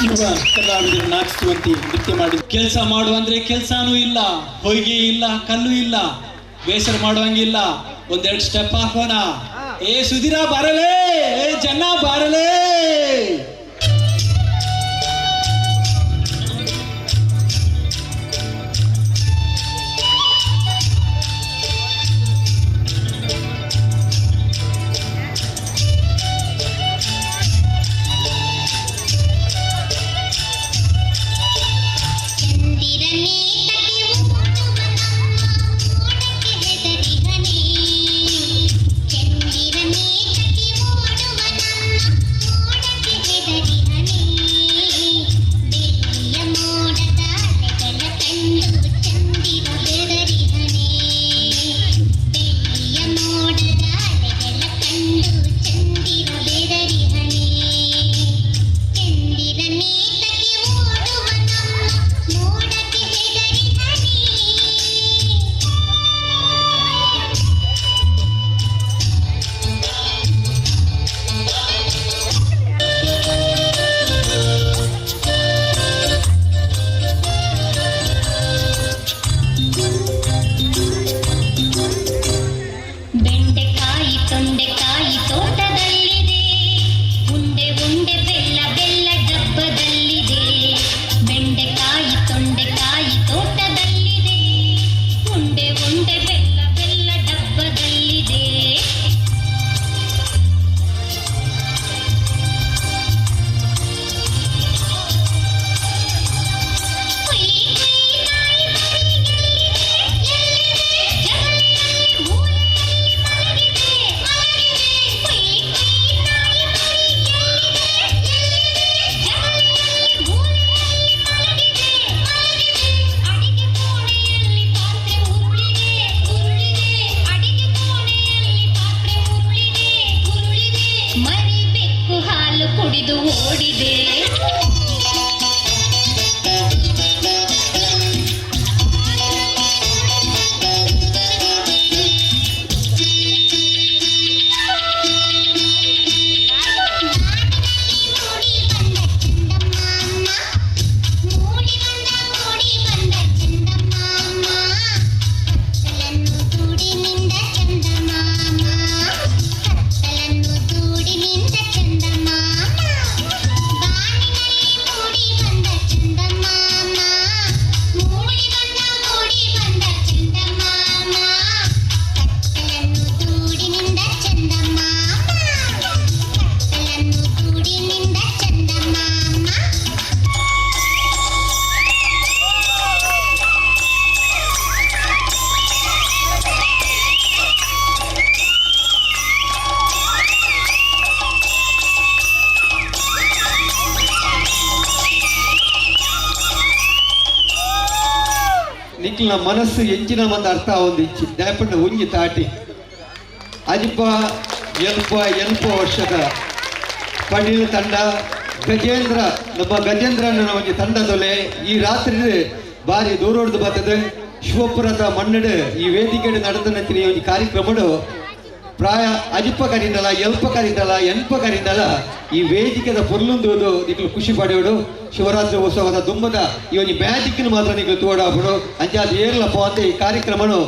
ಯುವ ಕಲಾವಿದರು ನಾಚಿಸುವಂತೆ ನೃತ್ಯ ಮಾಡಿ ಕೆಲಸ ಮಾಡುವಂದ್ರೆ ಕೆಲಸನೂ ಇಲ್ಲ, ಹೊಯ್ಗೆ ಇಲ್ಲ, ಕಲ್ಲು ಇಲ್ಲ, ಬೇಸರ ಮಾಡುವಂಗಿಲ್ಲ. ಒಂದೆರಡು ಸ್ಟೆಪ್ ಹಾಕೋಣ. ಏ ಸುಧೀರ ಬಾರಲೇ, ಏ ಜನ ಬಾರಲೇ. ಬೆಂಡೆಕಾಯಿ ತೊಂಡೆಕಾಯಿ ತೋಟದಲ್ಲಿದೆ, ಉಂಡೆ ಉಂಡೆ ಬೆಲ್ಲ ಬೆಲ್ಲ ಡಬ್ಬದಲ್ಲಿದೆ. ಬೆಂಡೆಕಾಯಿ ತೊಂಡೆಕಾಯಿ ತೋಟದಲ್ಲಿದೆ, ಉಂಡೆ ಉಂಡೆ ಬೆಲ್ಲ ಬೆಲ್ಲ ಡಬ್ಬದಲ್ಲಿದೆ. ಕುಯ್ ಕುಯ್ ನಾಯಿ ಮರಿ ಎಲ್ಲಿದೆ ಎಲ್ಲಿದೆ, ಜಗಲಿಯಲ್ಲಿ ಮೂಲೆಯಲ್ಲಿ ಮಲಗಿದೆ ಮಲಗಿದೆ. ಕುಯ್ ಕುಯ್ ನಾಯಿ ಮರಿ ಎಲ್ಲಿದೆ ಎಲ್ಲಿದೆ, ಜಗಲಿಯಲ್ಲಿ ಮೂಲೆಯಲ್ಲಿ ಮಲಗಿದೆ ಮಲಗಿದೆ. ಅಡಿಗೆ ಕೋಣೆಯಲ್ಲಿ ಪಾತ್ರೆ ಉರುಳಿದೆ ಉರುಳಿದೆ, ಅಡಿಗೆ ಕೋಣೆಯಲ್ಲಿ ಪಾತ್ರೆ ಉರುಳಿದೆ ಉರುಳಿದೆ. ಮರಿ ಬೆಕ್ಕು ಹಾಲು ಕುಡಿದು ಓಡಿದೆ. ಮೂಡಿ ಬಂದ ಚಂದಮಾಮ, ಮೂಡಿ ಬಂದ ಮೂಡಿ ಬಂದ ಚಂದಮಾಮ, ಕತ್ತಲನ್ನು ದೂಡಿ ನಿಂದ ಚಂದಮಾಮ, ಕತ್ತಲನ್ನು ದೂಡಿ ನಿಂದ ಚಂದಮಾಮ. ಬಾನಿನಲ್ಲಿ ಮೂಡಿ ಬಂದ ಚಂದಮಾಮ, ಮೂಡಿ ಬಂದ ಮೂಡಿ ಬಂದ ಚಂದಮಾಮ, ಕತ್ತಲನ್ನು ದೂಡಿ ನಿಂದ ಚಂದಮಾಮ, ಕತ್ತಲನ್ನು ದೂಡಿ ನಿಂದ ಚಂದಮಾಮ. ನಿಕ್ಲಿನ ಮನಸ್ಸು ಎಂಚಿನ ಮಂದ ಅರ್ಥ ಒಂದು ಇಚ್ಚಿ ದಾಯಪಂಡ ಒಂಜಿ ತಾಟಿ ಅಜಿಪ ಎಲ್ಪ ಎಲ್ಪ ವರ್ಷದ ಪಡಿಲ ತಂಡ ಗಜೇಂದ್ರ, ನಮ್ಮ ಗಜೇಂದ್ರ ಅಣ್ಣನ ಒಂಜಿ ತಂಡದೊಲೆ ಈ ರಾತ್ರಿ ಬಾರಿ ದೂರೋಡ್ದು ಬರ್ತದೆ. ಶಿವಪುರದ ಮಣ್ಣಡು ಈ ವೇದಿಕೆ ನಡೆದ ಈ ಒಂಜಿ ಕಾರ್ಯಕ್ರಮಡು ಪ್ರಾಯ ಅಜಿಪ ಕರಿಂದಲ ಎಲ್ಪ ಕರಿಂದಲ ಎನ್ಪ ಕರಿಂದಲ ಈ ವೇದಿಕೆದ ಪೊರ್ಲುಂದು ನಿಕ್ಲು ಖುಷಿ ಪಡೆಯೋಡು. ಶಿವರಾತ್ರಿ ಉತ್ಸವದ ದುಮ್ಮದ ಈ ಒಂಜಿ ಮ್ಯಾಜಿಕ್ನ ಮಾತ್ರ ನಿಕ್ಲು ತೋಡಾಪಡು. ಅಂಚಾದ ಏರ್ಲಪ್ಪ ಅಂತ ಈ ಕಾರ್ಯಕ್ರಮನು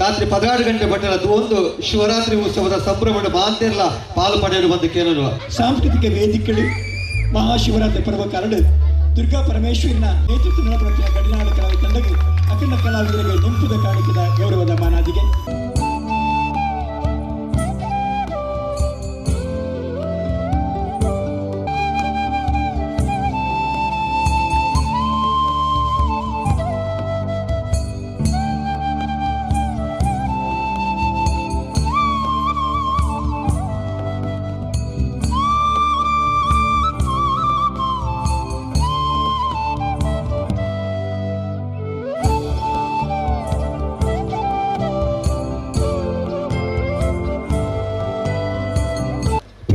ರಾತ್ರಿ 16 ಗಂಟೆ ಬಟ್ಟಲ ಒಂದು ಶಿವರಾತ್ರಿ ಉತ್ಸವದ ಸಂಭ್ರಮದ ಮಾಂತೆರ್ಲ ಪಾಲು ಪಡೆಯಲು ಬಂದು ಕೇಳಲು. ಸಾಂಸ್ಕೃತಿಕ ವೇದಿಕೆಗಳು ಮಹಾಶಿವರಾತ್ರಿ ಪರ್ವ ಕಾರಣ ದುರ್ಗಾ ಪರಮೇಶ್ವರಿನ ನೇತೃತ್ವ ನಡಪಡಿಸಿದ ಗಡಿನಾಡ ಕಲಾವಿದ ತಂಡಕ್ಕೆ ಅಖಂಡ ಕಲಾವಿದರಿಗೆ ನೆಂಪುದ ಕಾಣಿಕೆದ ಗೌರವದ ಮಾನಾದಿಗೆ.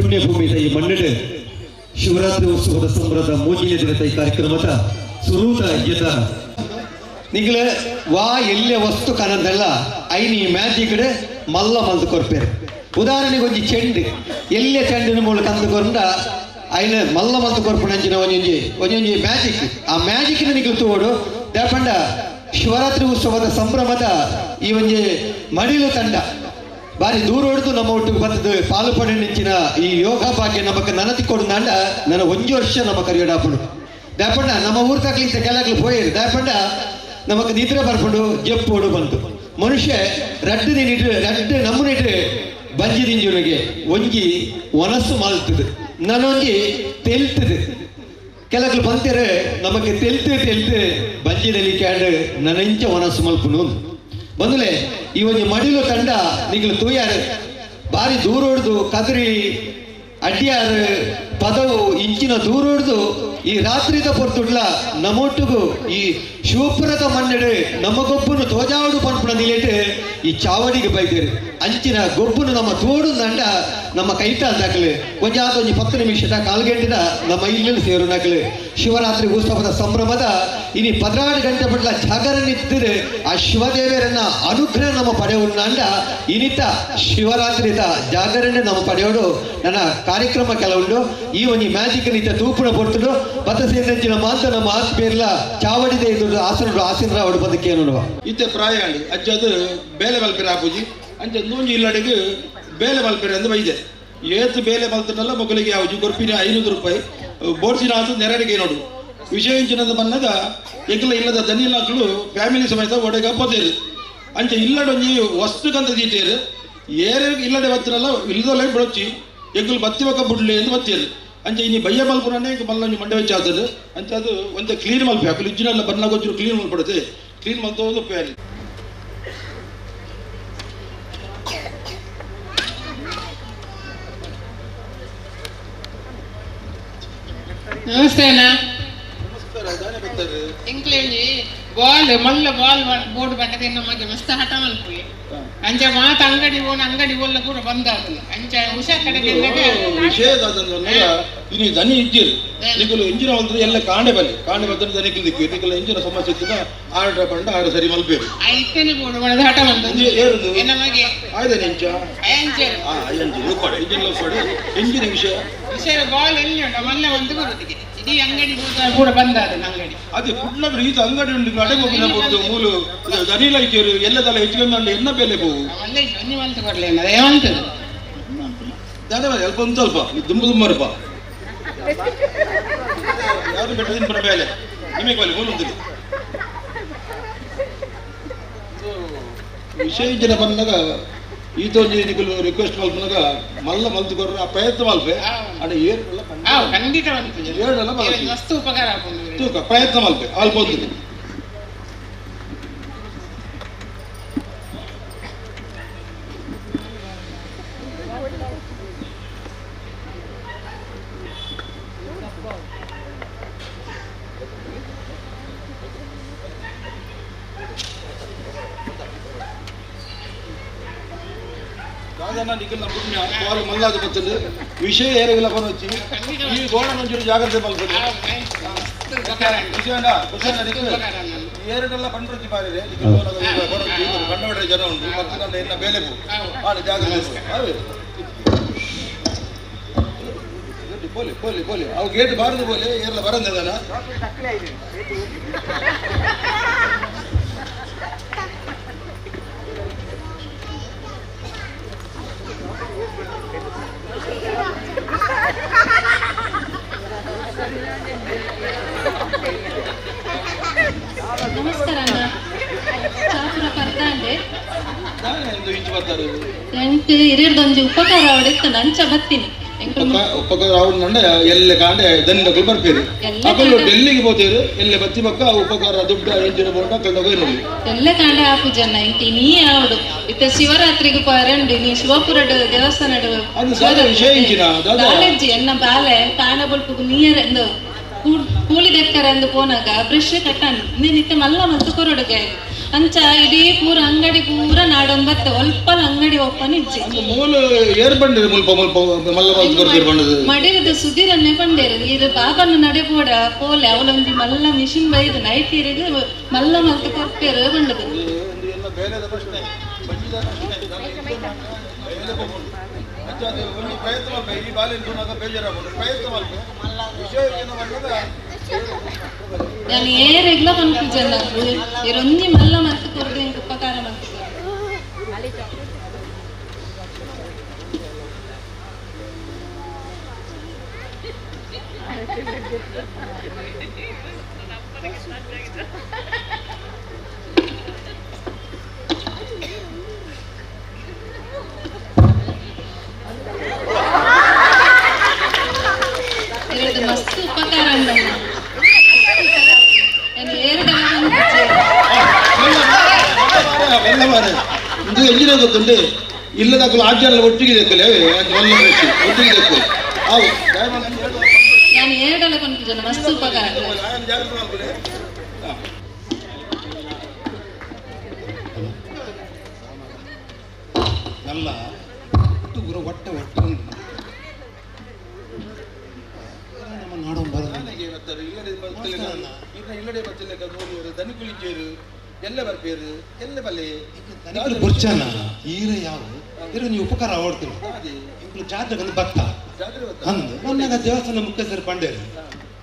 ಪುಣ್ಯಭೂಮಿದ ಈ ಮಣ್ಣಿಡು ಶಿವರಾತ್ರಿ ಉತ್ಸವದ ಸಂಭ್ರದ ಮೂಜಿನ ದಿನದ ಈ ಕಾರ್ಯಕ್ರಮದ ಸುರೂತ ಯದ ನಿಂಗ್ಲೆ ವಾ ಎಲ್ಲೆ ವಸ್ತು ಕನಂದೆಲ್ಲ ಐನಿ ಮ್ಯಾಜಿಕ್ ಮಲ್ಲ ಮಲ್ದು ಕೊರ್ಪೇರು. ಉದಾಹರಣೆಗೆ ಒಂಜಿ ಚೆಂಡು, ಎಲ್ಲೆ ಚೆಂಡಿನ ಮೂಲಕ ಅಂದುಕೊಂಡ ಐನ ಮಲ್ಲ ಮಲ್ತು ಕೊರ್ಪುನಂಚಿನ ಒಂಜೊಂಜಿ ಒಂಜೊಂಜಿ ಮ್ಯಾಜಿಕ್ ಆ ಮ್ಯಾಜಿಕ್ನ ನಿಕಲು ತೂವೊಡು ದಾಪಂಡ ಶಿವರಾತ್ರಿ ಉತ್ಸವದ ಸಂಭ್ರಮದ ಈ ಒಂಜಿ ಮಡಿಲು ತಂಡ ಬಾರಿ ದೂರ ಹೊಡೆದು ನಮ್ಮ ಒಟ್ಟಿಗೆ ಬರ್ತದೆ ಪಾಲು ಪಡೆಂಚಿನ ಈ ಯೋಗ ಭಾಗ್ಯ ನಮಕ್ ನನತಿ ಕೊಡುಂಡ ನನ್ನ ಒಂಜಿ ವರ್ಷ ನಮ್ಮ ಕರಿಯಡಾಪುಡು ದಾಪಂಡ ನಮ್ಮ ಊರು ತಕ್ಲಿ ಇಂತ ಕೆಲಕ್ಲು ಪೋಯಿರು ದಾಪಂಡ ನಮಕ್ ನಿದ್ರೆ ಬರ್ಪುಂಡು ಜಪ್ಪೋಡು ಬಂತು ಮನುಷ್ಯ ರಡ್ಡು ನೀನಿಟ್ಟು ರಡ್ಡು ನಮ್ಮನಿಟ್ಟು ಬಂಜಿ ದಿಂಜುನಿಗೆ ಒಂಜಿ ಒನಸ್ಸು ಮಲ್ತದೆ ನಾನೊಂಜಿ ತೆಲ್ತದೆ ಕೆಲಕ್ಲು ಬಂತೇರೆ ನಮಗೆ ತೆಲ್ತು ತೆಲ್ತು ಬಂಜಿದಲ್ಲಿ ಕ್ಯಾಂಡ್ ನನಂಚ ಒನಸ್ಸು ಮಲ್ಪುನು ಬಂದುಲೆ ಈ ಒಂಜಿ ಮಡಿಲು ತಂಡ ನಿಗಲು ತೂಯಾರು ಬಾರಿ ದೂರ ಹೊಡೆದು ಕದರಿ ಅಡ್ಡಿಯಾರು ಪದವು ಇಂಚಿನ ದೂರ ಹೊಡೆದು ಈ ರಾತ್ರಿದ ಪೊರ್ತುಡ್ಲ ನಮ್ಮೊಟ್ಟಿಗೂ ಈ ಶಿವಪುರದ ಮಣ್ಣೆಡು ನಮ್ಮ ಗೊಬ್ಬನು ತೋಜಾವಡು ಪನ್ಪುನ ನಿಲೇಟು ಈ ಚಾವಡಿಗೆ ಬೈದೇರು ಅಂಚಿನ ಗೊಬ್ಬನು ನಮ್ಮ ತೋಡು ದಂಡ ನಮ್ಮ ಕೈತಾಲ್ ದಾಖಲೆ ಒಂಜಾದ ಒಂಜಿ 10 ನಿಮಿಷದ ಕಾಲ್ಗಂಟಿನ ನಮ್ಮ ಇಲ್ಲಲ್ಲಿ ಸೇರು ನಕಲು ಶಿವರಾತ್ರಿ ಉತ್ಸವದ ಸಂಭ್ರಮದ ಇನಿ 16 ಗಂಟೆ ಪಟ್ಲ ಜಾಗರಣಿದ್ದರೆ ಆ ಶಿವದೇವರನ್ನ ಅನುಗ್ರಹ ನಮ್ಮ ಪಡೆಯುಂಡ ಇನಿತ ಶಿವರಾತ್ರಿದ ಜಾಗರಣೆ ನಮ್ಮ ಪಡೆಯೋಡು ನನ್ನ ಕಾರ್ಯಕ್ರಮ ಕೆಲವುಂಡು ಈ ಒಂಜಿ ಮ್ಯಾಜಿಕ್ ನಿತ ತೂಪುನ ಪೊರ್ತುಡು ಬತ್ತ ಸೇರಿನ ಮಾತ ನಮ್ಮ ಆತ್ಮೀರ್ಲ ಚಾವಡಿದೆ ಇದು ಆಸನ ಆಸನರಾವಡು ಬಂದಕ್ಕೇನು ಇತ್ತೆ ಪ್ರಾಯ ಅಜ್ಜ ಅದು ಬೇಲೆ ಮಲ್ಪೆರೆ ಆಪುಜಿ ಅಂಚ ನೂಂಜಿ ಇಲ್ಲಡೆಗೆ ಬೇಲೆ ಮಲ್ಪೆರೆ ಅಂದ್ ಬೈದೆ ಏತ್ ಬೇಲೆ ಮಲ್ತನಲ್ಲ ಮಕ್ಕಳಿಗೆ ಯಾವುದು ಕೊರ್ಪಿನ 500 ರೂಪಾಯಿ ಬೋರ್ಸಿನ ಆತು ನೆರಡಿಗೆ ನೋಡು ವಿಷಯ ಇಂಚಿನದ ಬನ್ನಗ ಎಗ್ಲ ಇಲ್ಲದ ದನಿಲಾಕ್ಲು ಫ್ಯಾಮಿಲಿ ಸಮೇತ ಒಡೆಗ ಪೋತೇರು ಅಂಚ ಇಲ್ಲಡೊಂಜಿ ವಸ್ತುಕಂತ ದೀಟೇರು ಏರೆ ಇಲ್ಲಡೆ ಬತ್ತಿನಲ್ಲ ಇಲ್ಲದಲ್ಲೇ ಬಿಡೊಚ್ಚಿ ಎಗ್ಲು ಬತ್ತಿ ಬಕ್ಕ ಬುಡ್ಲಿ ಎಂದು ಬತ್ತೇರು ಅಂಚ ಇನಿ ಬಯ್ಯ ಮಲ್ಪುನೇ ಮಲ್ಲೊಂಜಿ ಮಂಡೆ ವೆಚ್ಚ ಅಂಚ ಅದು ಒಂತೆ ಕ್ಲೀನ್ ಮಲ್ಪೆ ಅಕುಲು ಇಜ್ಜಿನಲ್ಲ ಬನ್ನಾಗ ಒಂಚೂರು ಕ್ಲೀನ್ ಮಲ್ಪಡುತ್ತೆ ಕ್ಲೀನ್ ಮಲ್ತೋದು ಪ್ಯಾರಿ. ನಮಸ್ತೆ ಅಣ್ಣ. ಎಂಕ್ಲೇಂಜಿ ಬಾಲ್ ಮಲ್ಲ ಬಾಲ್ ಬೋರ್ಡ್ ಬಟ್ಟೆ ನಮಗೆ ಮಸ್ತ್ ಹಠ ಮಲ್ಪುವೆ ಅಂಚ ಮಾತ ಅಂಗಡಿ ಓನ ಅಂಗಡಿ ಒಲ್ಲ ಪೂರ ಬಂದಾತು ಅಂಚ ಉಷಾ ಕಡೆ ವಿಷಯ ಇನಿ ದನಿ ಇಜ್ಜಿರು ನಿಕಲು ಇಂಜಿನ ಹೊಲ್ತದೆ ಎಲ್ಲ ಕಾಂಡೆ ಬಲ್ಲಿ ಕಾಂಡೆ ಬರ್ತದೆ ದನಿಕಲು ದಿಕ್ಕು ನಿಕಲು ಇಂಜಿನ ಸಮಸ್ಯೆ ಇತ್ತದ ಆರ್ಡರ್ ಪಂಡ ಆರ್ಡರ್ ಸರಿ ಮಲ್ಪೇರು ಐತನೆ ಬೋರ್ಡ್ ಬಡದ ಹಠ ಮಲ್ತದೆ ಏರುದು ನಮಗೆ ಆಯ್ದ ನಿಂಚ ಅಂಚೆ ಅಂಚೆ ರೂಪಾಡು ಇಂಜಿನ್ ರೂಪಾಡು ಇಂಜಿನ ವಿಷಯ ವಿಷಯ ಬಾಲ್ ಎಲ್ಲಿ ಉಂಟು ಮಲ್ಲ ಒಂದು ಬರುತ್ತಿಗೆ ಇಡೀ ಅಂಗಡಿ ಪೂರ ಬಂದಾದ ಅಂಗಡಿ ಅದೇ ಕುಡ್ಲಬ್ರು ಈತ ಅಂಗಡಿ ಉಂಟು ಅಡೆ ಹೋಗಿನ ಬೋದು ಮೂಲು ದನಿಲ ಇಜ್ಜಿರು ಎಲ್ಲದಲ್ಲ ಹೆಚ್ಚಿಗೆ ಎನ್ನ ಬೆಲೆ ಹೋಗು ಮಲ್ಲ ಒಂಜಿ ಮಲ್ತು ಕೊಡ್ಲಿ ಅದೇ ಮಲ್ತದೆ ದಾದ ಅಲ್ಪ ಒಂದು ಸ್ವಲ್ಪ ದುಂಬು ದುಮ್ಮರಪ್ಪ ಯಾರು ಬೆಟ್ಟದಿಂದ ಬರ ಮೇಲೆ ನಿಮಗೆ ಬಲ್ಲಿ ಮೂಲು ಉಂಟು ವಿಷಯ ಜನ ಬಂದಾಗ ಈತೊಂಜಿ ನಿಕಲು ರಿಕ್ವೆಸ್ಟ್ ಮಲ್ಪನಾಗ ಮಲ್ಲ ಮಲ್ತು ಕೊರ್ರ ಆ ಪ್ರಯತ್ನ ಮಲ್ಪೆ ಅಡೆ ಏರ್ನೆಲ್ಲ ಖಂಡಿತ ಏರ್ನೆಲ್ಲ ಮಸ್ತ್ ಉಪಕಾರ ಆಪುಂಡು ತೂಕ ಪ್ರಯತ್ನ ಮಲ್ಪೆ ಅಲ್ಪ ಒಂದು ಮಲ್ಲಾದ ಬರ್ತದೆ ವಿಷಯ ಏರಿಗಿಲ್ಲ ಬರೋಚಿ ಈ ಗೋಣ ಒಂಚೂರು ಜಾಗ್ರತೆ ಮಲ್ಪದೆ ಏರಡೆಲ್ಲ ಪಂಡ್ರೊಚ್ಚಿ ಬಾರಿದೆ ಕಂಡವಡೆ ಜನ ಉಂಟು ಮತ್ತೆ ನನ್ನ ಎನ್ನ ಬೇಲೆ ಪೋ ಜಾಗ್ರತೆ ಪೋಲಿ ಪೋಲಿ ಪೋಲಿ ಅವು ಗೇಟ್ ಬಾರದು ಪೋಲಿ ಏರ್ಲ ಬರಂದದನ ನಮಸ್ಕಾರ ಅಣ್ಣ. ಚಾಪುರ ಪರ್ದಾಂಡೆ ಎಂಕ್ ಇರಿರ್ದೊಂಜಿ ಉಪಕಾರ ಅವಡಿತ್ತು ನಂಚ ಬತ್ತೀನಿ ಉಪಕಾರ ಅವಡು ಎಲ್ಲ ಕಾಂಡೆ ದನಿನಕಲು ಬರ್ಪೇರು ಅಕಲು ಡೆಲ್ಲಿಗೆ ಹೋತೇರು ಎಲ್ಲ ಬತ್ತಿ ಬಕ್ಕ ಉಪಕಾರ ದುಡ್ಡು ಎಂಜಿನ ಬೋಂಡ ಕಳ್ದೋಗಿ ನೋಡಿ ಎಲ್ಲ ಕಾಂಡೆ ಆಪು ಜನ ಎಂಕ್ ನೀ ಆವಡು ಇತ್ತ ಶಿವರಾತ್ರಿಗೆ ಪರಂಡು ನೀ ಶಿವಪುರ ದೇವಸ್ಥಾನ ಕಾಲೇಜ್ ಎನ್ನ ಬಾಲೆ ಕಾಣ ಬೊಲ್ಪುಗು ನೀರ ಕೂಲಿ ದೆಕ್ಕರ ಅಂದು ಪೋನಾಗ ಬ್ರಷ್ ಕಟ್ಟಾನ್ ನಿತ್ತ ಮಲ್ಲ ಮತ್ತು ಕೊರಡುಗೆ ಅಂಚ ಇಡೀ ಪೂರ ಅಂಗಡಿ ಪೂರ ನಾಡೊಂದ್ ಬತ್ತೆ ಒಲ್ಪಲ ಅಂಗಡಿ ಒಪ್ಪನ್ ಇಜ್ಜಿ ಮಡಿರದ ಸುಧೀರನ್ನೇ ಪಂಡೇರು ಇರು ಬಾಬನ ನಡೆ ಪೋಡ ಪೋಲೆ ಅವಳೊಂಜಿ ಮಲ್ಲ ಮಿಷಿನ್ ಬೈದು ನೈಟ್ ಇರಿಗ್ ಮಲ್ಲ ಮಲ್ತ ಕೊರ್ಪೇರು ಬಂಡದು. ಒಂಜಿ ಪ್ರಯತ್ನ ಮಲ್ಪೆ ಈ ಬಾಲೆ ತೂನಗ ಬೇಜಾರಾಪುಂಡು ಪ್ರಯತ್ನ ಮಲ್ಪೆ ವಿಷಯ ಏನು ಪನ್ನಗ ನಾನು ಏರೆಗ್ಲ ಕನ್ಫ್ಯೂಷನ್ ಇರೊಂಜಿ ಮಲ್ಲ ಮಲ್ತ್ ಕೊರ್ದು ಎಂಕ್ ಉಪಕಾರ ಮಲ್ತ್ ಕೊರ್ದು. ಇರದು ಮಸ್ತ್ ಉಪಕಾರ ಉಂಡಮ್ಮ. ನಾನು ಏರೆಡಲ ಕನ್ಫ್ಯೂಷನ್. ಬೆಲ್ಲ ಮಾರೆ ಇದು ಎಂಜಿನ ಗೊತ್ತುಂಟು ಇಲ್ಲದಕ್ಕೂ ಆಚಾರ ಒಟ್ಟಿಗೆ ದೆಕ್ಕಲೆ ಒಟ್ಟಿಗೆ ದೆಕ್ಕು ಅವು ನಾನು ಏರೆಡಲ ಕನ್ಫ್ಯೂಷನ್ ಮಸ್ತ್ ಉಪಕಾರ. ಜಾಗ್ರತೆ ಮಲ್ಪುಲೆ. ನಲ್ಲ ಒಟ್ಟು ಒಟ್ಟೆ ಒಟ್ಟು ಉಂಟು. ನಮ್ಮ ನಾಡೊಂದು ಬರೋದು. ನನಗೆ ಬರ್ತಾರೆ ಇಲ್ಲಡೆ ಬತ್ತಿಲ್ಲ ಇನ್ನ ಇಲ್ಲಡೆ ಬತ್ತಿಲ್ಲ ನೂರು ದನಿಕುಲಿಂಚೇರು ಎಲ್ಲ ಬರ್ಪೇರು ಎಲ್ಲ ಬಲ್ಲೆ ದನಿಕುಲು ಬೊರ್ಚನ ಈರ ಯಾವ ಇರ ನೀವು ಉಪಕಾರ ಓಡ್ತೀನಿ ಇಂಕುಲು ಜಾತ್ರೆ ಬಂದು ಭಕ್ತ ಜಾತ್ರೆ ಬರ್ತಾರೆ ಅಂದು ಮೊನ್ನೆಗ ದೇವಸ್ಥಾನ ಮುಖ್ಯಸ್ಥರು ಪಂಡೇರು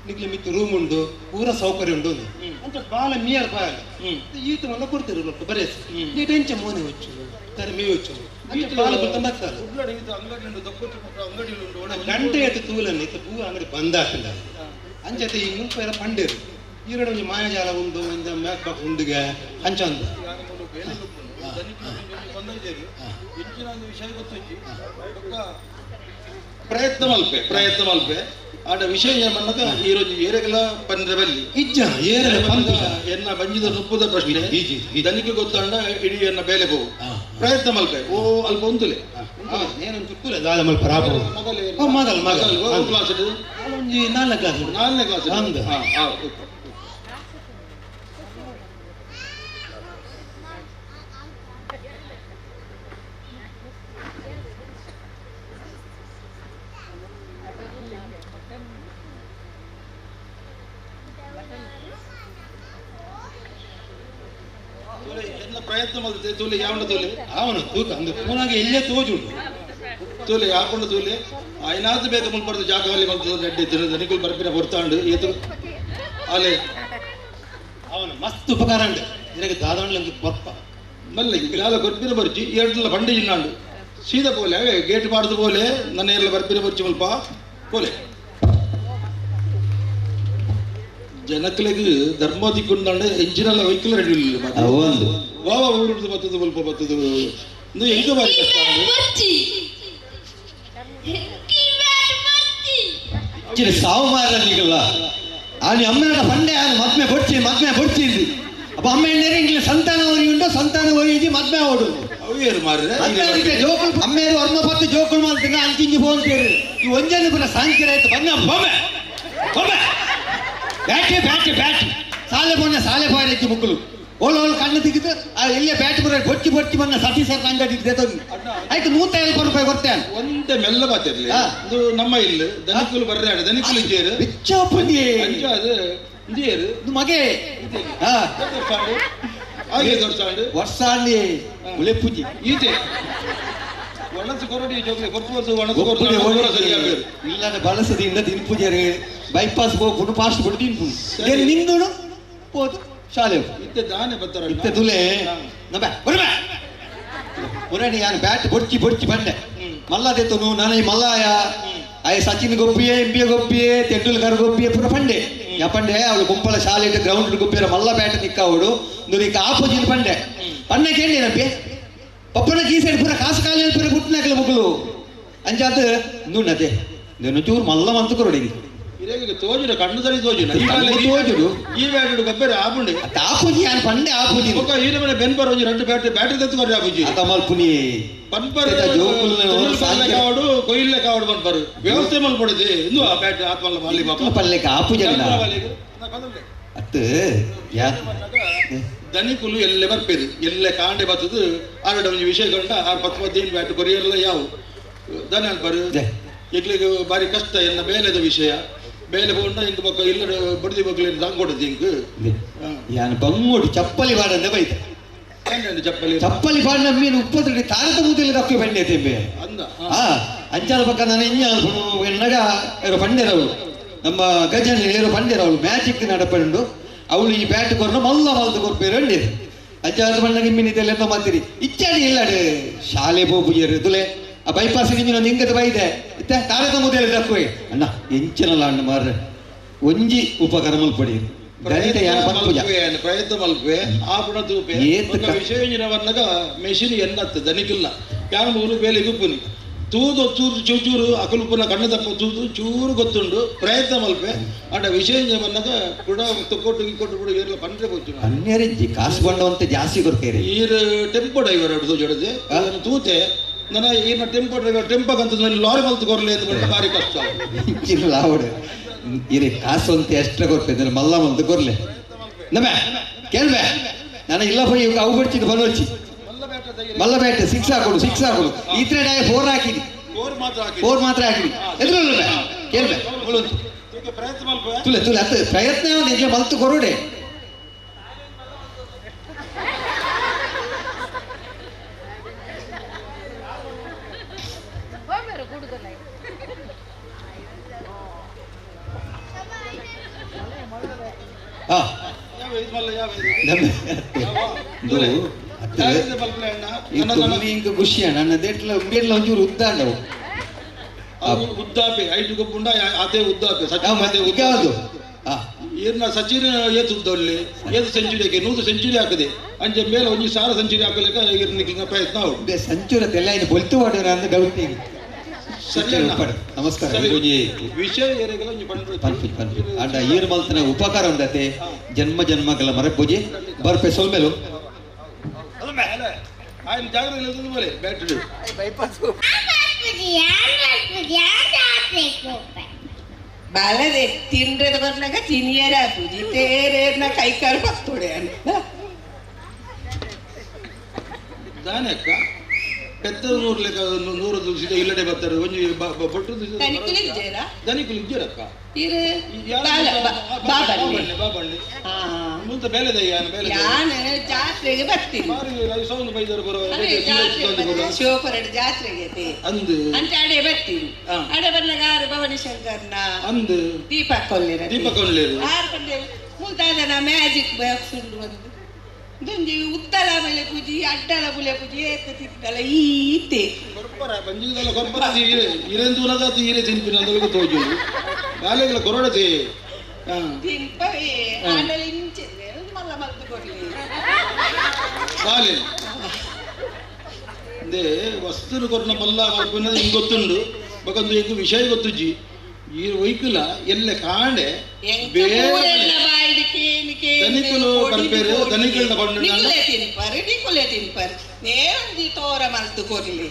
ನಿಕ್ಲೆ ಮಿತ್ತು ರೂಮ್ ಉಂಡು ಪೂರ ಸೌಕರ್ಯ ಉಂಡು ಅಂದು. ಅಂತ ಬಾಲ ಮೀಯರ್ ಬಾಲ ಈತ ಮಲ್ಲ ಕೊಡ್ತೀರು ಲೊಟ್ಟು ಬರೇಸ್ ನೀ ಟೆನ್ಷನ್ ಮೋನೆ ಹೊಚ್ಚು ತರ ಮೀ ಹೊಚ್ಚು ಅಂಚ ಬಾಲ ಗುರ್ತಂಬ ಬರ್ತಾರೆ ಉಡ್ಲಡೆ ಇದು ಅಂಗಡಿ ಉಂಟು ದೊಕ್ಕೊಚ್ಚು ಅಂಗಡಿ ಉಂಟು ಒಳ್ಳೆ ಗಂಟೆ ಎತ್ತು ತೂಲನ್ನು ಇತ್ತ ಪೂ ಅಂಗಡಿ ಬಂದಾಕಿಲ್ಲ ಅಂಚತೆ ಈ ಮುಲ್ಪ ಎಲ್ಲ ಪಂಡೇರು ಈರಡು ಒಂಜಿ ಮಾಯಾಜಾಲ ಉಂಡು ಒಂದು ಮ್ಯಾಕ್ ಬಾಕ್ಸ್ ಉಂಡುಗೆ ಅಂಚ ಅಂದು ಬೇಲೆ ದನಿಕುಲು ಬಂದಿದ್ದೇರು ಹೆಚ್ಚಿನ ಒಂದು ವಿಷಯ ಗೊತ್ತುಂಜಿ ಬೊಕ್ಕ ಪ್ರಯತ್ನ ಮಲ್ಪೆ ಪ್ರಯತ್ನ ಮಲ್ಪೆ ಆಡ ವಿಷಯ ಏಮನ್ನಗ ಈ ರೋಜು ಏರೆಗೆಲ್ಲ ಪಂದ್ರೆ ಬಲ್ಲಿ ಇಜ್ಜ ಏರೆಲ್ಲ ಪಂಪುಜ ಎನ್ನ ಬಂಜಿದ ನುಪ್ಪುದ ಪ್ರಶ್ನೆ ಇಜ್ಜಿ, ಇಜ್ಜಿ. ದನಿಗೆ ಗೊತ್ತಾಂಡ ಇಡೀ ಎನ್ನ ಬೇಲೆ ಹೋಗು ಹಾ. ಪ್ರಯತ್ನ ಮಲ್ಪೆ ಓ ಅಲ್ಪ ಉಂತುಲೆ ಏನೊಂದು ತುಕ್ಕುಲೆ ದಾದ ಮಲ್ಪ ರಾಪು ಮಗಲೇ ಓ ಮಗಲ್ ಮಗಲ್ ಓ ಕ್ಲಾಸ್ ಒಂಜಿ ನಾಲ್ಕು ಕ್ಲಾಸ್ ನಾಲ್ಕನೇ ಕ್ಲಾಸ್ ಅಂದು. ಹಾ ಹಾ ತೂಲೆ ಎಲ್ಲ ಪ್ರಯತ್ನ ಮಲ್ತೆ ತೂಲೆ ಯಾವನ ತೂಲೆ ಅವನು ತೂಕ ಅಂದು ಪೂನಾಗೆ ಇಲ್ಲೇ ತೋಜುಂಡು ತೂಲೆ ಯಾಕೊಂಡು ತೂಲೆ ಐನಾದ್ರು ಬೇಗ ಮುಲ್ಪಡ್ದು ಜಾಗದಲ್ಲಿ ಬಂತು ರೆಡ್ಡಿ ದನಿಕುಲು ಬರ್ಪಿನ ಹೊರ್ತಾಂಡು ಏತು ಅಲೆ ಅವನು ಮಸ್ತ್ ಉಪಕಾರ ಉಂಡು ನಿನಗೆ ದಾದಾಂಡ್ಲಂಗೆ ಬೊರ್ಪ ಮಲ್ಲ ಇಲಾಲ ಗೊರ್ಪಿನ ಬರ್ಚಿ ಎರಡಲ್ಲ ಬಂಡಿ ಜಿನ್ನಾಂಡು ಸೀದಾ ಪೋಲೆ ಅವೇ ಗೇಟ್ ಮಾಡ್ದು ಪೋಲೆ ನನ್ನ ಎಲ್ಲ ಬರ್ಪಿನ ಬರ್ಚಿ ಮುಲ್ಪ ಪೋಲೆ ಜನಕ್ಲೆಗ್ ಧರ್ಮ ದಿಕ್ಕೊಂಡಂಡೆ ಎಂಜಿನೆಲ್ಲ ವೆಹಿಕಲ್ ರೆಡಿ ಇಲ್ಲ ಒಂದು ವಾವ ಊರುಡ್ದು ಬತ್ತದು ಮುಲ್ಪ ಬತ್ತದು ಇಂದು ಎಂಕ ಬಾರಿ ಕಷ್ಟ ಉಂಡು. ಇಚ್ಚಿನ ಸಾವು ಮಾರ ನೀಗಲ್ಲ ಆನಿ ಅಮ್ಮನ ಪಂಡೆ ಆನು ಮದ್ಮೆ ಬೊಡ್ಚಿ ಮದ್ಮೆ ಬೊಡ್ಚಿ ಇಂದು ಅಪ್ಪ ಅಮ್ಮ ಎಣ್ಣೆರೆ ಇಂಗ್ಲಿ ಸಂತಾನ ಒರಿ ಉಂಟು ಸಂತಾನ ಒರಿ ಇಜ್ಜಿ ಮದ್ಮೆ ಓಡು ಅವು ಏರು ಮಾರ್ರೆ ಮದ್ಮೆ ಆಡಿದ್ರೆ ಜೋಕುಲ್ ಅಮ್ಮೇರು ಅರ್ಮ ಪತ್ತು ಜೋಕುಲ್ ಮಾಡ್ತೀನಿ ಅಂಚಿಂಜಿ ಫೋನ್ ಕೇಳಿ ಈ ಒಂಜನೆ ಪುರ ಸಾಂಕಿರ ಆಯ್ತು ಬನ್ನ ಬೊಮ್ಮೆ ಬೊಮ್ಮೆ ಬ್ಯಾಟಿ ಬ್ಯಾಟಿ ಬ್ಯಾಟಿ ಸಾಲೆ ಬೊನ್ನೆ ಸಾಲೆ ಬಾರಿ ಮುಕ್ಕಲು ಓಲ್ ಓಲ್ ಕಣ್ಣು ತೆಗೆದು ಆ ಇಲ್ಲೇ ಬ್ಯಾಟ್ ಬರೋ ಬೊಚ್ಚಿ ಬೊಚ್ಚಿ ಬನ್ನ ಸತಿ ಸರ್ ಅಂಗಡಿ ಆಯ್ತು 150 ರೂಪಾಯಿ ಕೊಡ್ತೇನೆ ಒಂದೇ ಮೆಲ್ಲ ಬಾತಿರ್ಲಿ ಹಾ. ಇದು ನಮ್ಮ ಇಲ್ಲಿ ದನಿಕುಲು ಬರ್ರೆ ಆಡ ದನಿಕುಲು ಇಜ್ಜೇರು ಬಿಚ್ಚಾಪುಂಜಿ ಅಂಚ ಅದು ಇಂಜೇರು ಇದು ಮಗೆ ಹಾ ದೊಡ್ಡ ಹಾಗೆ ದೊಡ್ಡ ಸಾಂಡು ವರ್ಷ ಅಲ್ಲಿ ಉಲೆಪುಜಿ ಈತೆ ಒಣಸು ಕೊರಡಿ ಜೋಗ್ಲೆ ಕೊರ್ಪು ವರ್ಷ ಒಣಸು ಕೊರಡಿ ಸರಿ ಆಗ್ಬೇಕು ಇಲ್ಲಾಂದ್ರೆ ಬಳಸದಿಂದ ತಿನ್ಪುಜರು ಬೈಪಾಸ್ ಹೋಗ್ಬಿಟ್ಟು ಫಾಸ್ಟ್ ಬಿಟ್ಟು ತಿನ್ಪುಜಿ ಏನು ನಿಂದುಡು ಹೋದು ಶಾಲೆ ಇತ್ತೆ ದಾನೆ ಬರ್ತಾರ ಇತ್ತೆ ತುಲೆ ನಬ ಬರಬ ಪುರಾಣಿ ಯಾನು ಬ್ಯಾಟ್ ಬೊಡ್ಚಿ ಬೊಡ್ಚಿ ಬಂಡೆ ಮಲ್ಲಾದೆತ್ತನು ನಾನು ಈ ಮಲ್ಲಾಯ ಆಯ ಸಚಿನ್ ಗೊಪ್ಪಿಯೇ ಎಂ ಪಿ ಗೊಪ್ಪಿಯೇ ತೆಂಡೂಲ್ಕರ್ ಗೊಪ್ಪಿಯೇ ಪೂರ ಪಂಡೆ ಯಾ ಪಂಡೆ ಅವಳು ಗುಂಪಲ ಶಾಲೆ ಗ್ರೌಂಡ್ ಗೊಪ್ಪಿಯರ ಮಲ್ಲ ಬ್ಯಾಟ್ ನಿಕ್ಕಾವಡು ನುರಿಕ ಆಪೋಸಿಟ್ ಪಂಡೆ ಪಂಡೆ ಕೇಳಿ ನಪ್ಪಿ ಪಪ್ಪನ ಕೀಸೆಡ್ ಪೂರ ಕಾಸು ಕಾಲಿ ಪೂರ ಗುಟ್ಟನಾಕಲ ಮುಗುಲು ಅಂಚಾದ ನುಣ್ಣತೆ నేను ಚೂರು ಮಲ್ಲ ಮಂತು ಕೊರಡಿ ಇರೇಗ ತೋಜುಡ ಕಣ್ಣು ಸರಿ ತೋಜುಡ ಕಣ್ಣು ತೋಜುಡು. ಈ ಬ್ಯಾಟ್ ಗೊಬ್ಬರ ಆಪುಂಡೆ ಆಪುಜಿ ಯಾನ್ ಪಂಡೆ ಆಪುಜಿ ಬೊಕ್ಕ ಈ ಮನೆ ಬೆನ್ಪರ್ ಒಂಜಿ రెండు ಬ್ಯಾಟ್ ಬ್ಯಾಟ್ರಿ ತೆತ್ತು ಕೊರ್ರೆ ಆಪುಜಿ ತಮಲ್ ಪುನಿ ಪನ್ಪರ್ ಇತ್ತ ಜೋಕುಲ್ನ ಅವ್ರು ಸಾಂಕ್ಯ- ಕಾವಡು ಕೊಯ್ಲೆ ಕಾವಡು ಪನ್ಪರ್ ವ್ಯವಸ್ಥೆ ಮಲ್ಪೊಡುದು ಇಂದು ಆ ಬ್ಯಾಟ್ ಆತ್ಮಲ್ಲ ಮಾಲಿ ಪಾಪ ಪಲ್ಲೆಕ ಆಪುಜ ಅತ್ತು ಯಾ ದನಿಕುಲು ಎಲ್ಲೆ ಬರ್ಪೇರು ಎಲ್ಲೆ ಕಾಂಡೆ ಬತ್ತದು ಆರಡ ಒಂಜಿ ವಿಷಯ ಕಂಡ ಆರು ಪತ್ತು ಪದಿನೈದು ಬ್ಯಾಟ್ ಕೊರಿಯಲ್ಲ ಯಾವು ದನಿ ಅನ್ಪರು ಜೆ. ಎಗ್ಲಿಗೆ ಬಾರಿ ಕಷ್ಟ ಎನ್ನ ಬೇಲೆದ ವಿಷಯ ಬೇಲೆ ಪೋಂಡ ಇಂಕ್ ಬೊಕ್ಕ ಇಲ್ಲ ಬಡ್ದಿ ಬೊಕ್ಕಲೇನು ದಾಂಗ್ ಕೊಡದು ಇಂಕ್ ಯಾನ್ ಬಂಗೋಡು ಚಪ್ಪಲಿ ಬಾಡಂದೆ ಬೈತ ಚಪ್ಪಲಿ ಚಪ್ಪಲಿ ಪಾಡಿನ ಮೀನು ಉಪ್ಪತ್ತಡಿ ತಾರತ ಮೂತಿಯಲ್ಲಿ ತಪ್ಪಿ ಬಂಡೆ ತಿಂಬೆ ಅಂದ ಆ ಅಂಚಾಲ ಪಕ್ಕ ನಾನು ಇನ್ನ ಎನ್ನಗ ಏರೋ ಪಂಡೆರವಳು ನಮ್ಮ ಗಜನಲ್ಲಿ ಏರೋ ಪಂಡೆರವಳು ಮ್ಯಾಜಿಕ್ ನಡಪಂಡು ಅವಳು ಈ ಬ್ಯಾಟ್ ಕೊರ್ನ ಮಲ್ಲ ಮಲ್ದು ಕೊರ್ಪೇರು ಅಂಡಿರು ಅಂಚಾದ ಬಣ್ಣ ನಿಮ್ಮಿನ ಎಂತ ಮಾಡ್ತೀರಿ ಇಚ್ಚಾಡಿ ಇಲ್ಲಾಡು ಶಾಲೆ ಪೋಪುಜೇರು ತುಲೆ ಆ ಬೈಪಾಸ್ ಇಂಜಿನ ನಿಂಗದ ಬೈದೆ ಇತ್ತೆ ತಾರತ ಮೂತಿಯಲ್ಲಿ ತಪ್ಪುವೆ ಅಣ್ಣ ಎಂಚಿನಲ್ಲ ಅಣ್ಣ ಮಾರ್ರೆ ಒಂಜಿ ಉಪಕರ ಮಲ್ಪಡಿ ದಲಿತ ಯಾನ ಪನ್ಪುಜ ಪ್ರಯತ್ನ ಮಲ್ಪೆ ಆ ಪುಣ ತೂಪೆ ಏತ್ ವಿಷಯ ವನ್ನಗ ಮೆಷಿನ್ ಎನ್ನತ್ತು ದನಿಕಿಲ್ಲ ಯಾನ ಮೂರು ಬೇಲೆ ಗುಪ್ಪುನಿ ತೂದು ಚೂರು ಚೂರು ಚೂರು ಅಕಲು ಪುನ ಕಣ್ಣು ತಪ್ಪ ತೂದು ಚೂರು ಗೊತ್ತುಂಡು ಪ್ರಯತ್ನ ಮಲ್ಪೆ ಅಂಡ ವಿಷಯ ಬಂದಾಗ ಕೂಡ ಕೊಟ್ಟು ಕೊಟ್ಟು ಕೂಡ ಏರ್ಲ ಪಂಡ್ರೆ ಪೋಚು ಅನ್ಯರಿಜ್ಜಿ ಕಾಸು ಬಂಡವಂತೆ ಜಾಸ್ತಿ ಕೊಡ್ತೇರಿ ಈರ್ ಟೆಂಪೋ ಡ್ರೈವರ್ ಹಿಡಿದು ಜೊಡದೆ ತೂತೆ ನನ್ನ ಈರ್ನ ಟೆಂಪೋ ಡ್ರೈವರ್ ಟೆಂಪಕ್ಕಂತ ಲಾರಿ ಮಲ್ತು ಕೊರ್ಲೆ ಅಂತ ಬಂದ ಭಾರಿ ಕಷ್ಟ ಇಲ್ಲ ಅವಡು ಇರೆ ಕಾಸು ಅಂತ ಎಷ್ಟ್ರ ಕೊರ್ಪೆ ಮಲ್ಲ ಮಲ್ತು ಕೊರ್ಲೆ ನಮ್ಮೆ ಕೇಳ್ಬೆ ನಾನು ಇಲ್ಲ ಪೋಯಿ ಅವು ಬಿಡ್ಚಿದ್ದು ಬರೋಚಿ ಮಲ್ಲ ಬ್ಯಾಟ್ ಸಿಕ್ಸ್ ಹಾಕೊಡು ಸಿಕ್ಸ್ ಹಾಕೊಡು ಈ ತರ ಡಾಯ ಫೋರ್ ಹಾಕಿದಿ ಫೋರ್ ಮಾತ್ರ ಹಾಕಿ ಫೋರ್ ಮಾತ್ರ ಹಾಕಿದಿ ಎದುರಲ್ಲ ಕೇಳ್ಬೆ ಪ್ರಯತ್ನ ಮಲ್ಪೆ ತುಲೆ ತುಲೆ ಅತ್ತ ಪ್ರಯತ್ನ ನಿಜ ಮಲ್ತು ಕೊರೋಡೆ ಹಾ ಖುಷಿ ಅಣ್ಣ ದೇಟ್ಲ ಉಂಬೇಟ್ಲ ಒಂಚೂರು ಉದ್ದ ಅಂಡವು ಉದ್ದಾಪೆ ಐಟು ಗೊಪ್ಪುಂಡ ಅದೇ ಉದ್ದಾಪೆ ಸಚಿನ್ ಯಾವುದು ಈರ್ನ ಸಚಿನ್ ಏತು ಉದ್ದೊಳ್ಳಿ ಏತು ಸೆಂಚುರಿ ಹಾಕಿ 100 ಸೆಂಚುರಿ ಹಾಕದೆ ಅಂಚೆ ಮೇಲೆ ಒಂಜಿ 1000 ಸೆಂಚುರಿ ಹಾಕಲಿಕ್ಕೆ ಈರ್ನ ಪ್ರಯತ್ನ ಆವು ಸೆಂಚುರಿ ತೆಲ್ಲ ಇನ್ನು ಬೊಲ್ತು ಮಾಡೋಣ ಅಂತ ಡೌಟ್ ಸರಿ ನಮಸ್ಕಾರ ವಿಷಯ ಏರಿಗೆಲ್ಲ ಒಂಜಿ ಪಂಡ್ರು ಪನ್ಪು ಪನ್ಪು ಅಂಡ ಈರ್ ಮಲ್ತನ ಉಪಕಾರ ಉಂಡತೆ ಜನ್ಮ ಜನ್ಮಗಳ ಮರಪೂಜೆ ಬರ್ಪೆ ಸೊಲ್ಮೆಲು ఆయన జాగ్రత్త ಬೋಲೆ ಬ್ಯಾಟ್ರಿ ಬಾಲದೆ ತಿಂಡ್ರೆ ಬರ್ನಾಗ ತಿನಿಯರ ಪೂಜಿ ತೇರೇರ್ನ ಕೈ ಕಾಲು ಬರ್ತೋಡೆ ಅಂತ ದಾನಕ್ಕ ಪೆತ್ತ ನೂರು ಲೆಕ್ಕ ನೂರು ಸೀದಾ ಇಲ್ಲಡೆ ಬರ್ತಾರೆ ಒಂಜಿ ಬೊಟ್ಟು ದನಿಕುಲು ಇಜ್ಜೇರಾ ದನಿಕುಲು ಇಜ್ಜೇರಕ್ಕ ಇರು ಬಾಬಣ್ಣೆ ಬಾಬಣ್ಣೆ ಮುಂತ ಬೇಲೆ ಯಾನ ಬೇಲೆ ಯಾನ ಜಾತ್ರೆಗೆ ಬರ್ತೀನಿ ಸೌಂಡ್ ಬೈದರು ಬರುವ ಶಿವಪುರ ಜಾತ್ರೆಗೆ ಅಂದು ಅಂಚೆ ಅಡೆ ಬರ್ತೀನಿ ಅಡೆ ಬರ್ನಾಗ ಆರು ಭವಾನಿ ಶಂಕರ್ನ ಅಂದು ದೀಪ ಕೊಲ್ಲಿರ ದೀಪ ಕೊಲ್ಲೇರು ಆರು ಬಂದೆ ಮುಂತಾದ ಮ್ಯಾಜಿಕ್ ಬಾಕ್ಸ್ ಉಂಡು ಒಂದು ದುಂಜಿ ಉದ್ದಲ ಮೇಲೆ ಪೂಜಿ ಅಡ್ಡಲ ಬುಲೆ ಪೂಜಿ ಏತ ತಿದ್ದಲ ಈತೆ ಕೊರ್ಪರ ಬಂಜಿದಲ್ಲ ಕೊರ್ಪರ ಈರೆ ಇರೆಂದು ತೀರೆ ತಿನ್ಪಿನ ಅಂದೊಳಗೆ ತೋಜು ಬಾಲೆಗಳ ಕೊರಡತೆ ತಿನ್ಪವೇ ಆಮೇಲೆ ಇಂಚಿದ್ರೆ ಮಲ್ಲ ಮಲ್ತು ಕೊಡ್ಲಿ ಬಾಲೆ ಅಂದೇ ವಸ್ತುನು ಕೊರ್ನ ಮಲ್ಲ ಮಲ್ಪಿನ ಹಿಂಗೆ ಗೊತ್ತುಂಡು ಬಕೊಂದು ಎಂಕು ವಿಷಯ ಗೊತ್ತುಜ್ಜಿ ಈ ಒಯ್ಕುಲ ಎಲ್ಲ ಕಾಂಡೆ ದನಿಕುಲು ಬರ್ಪೇರು ದನಿಕುಲ್ನ ಪಂಡು ನಿಕುಲೆ ತಿನ್ಪರು ನಿಕುಲೆ ತಿನ್ಪರು ನೇರಂಜಿ ತೋರ ಮಲ್ತು ಕೊರ್ಲಿ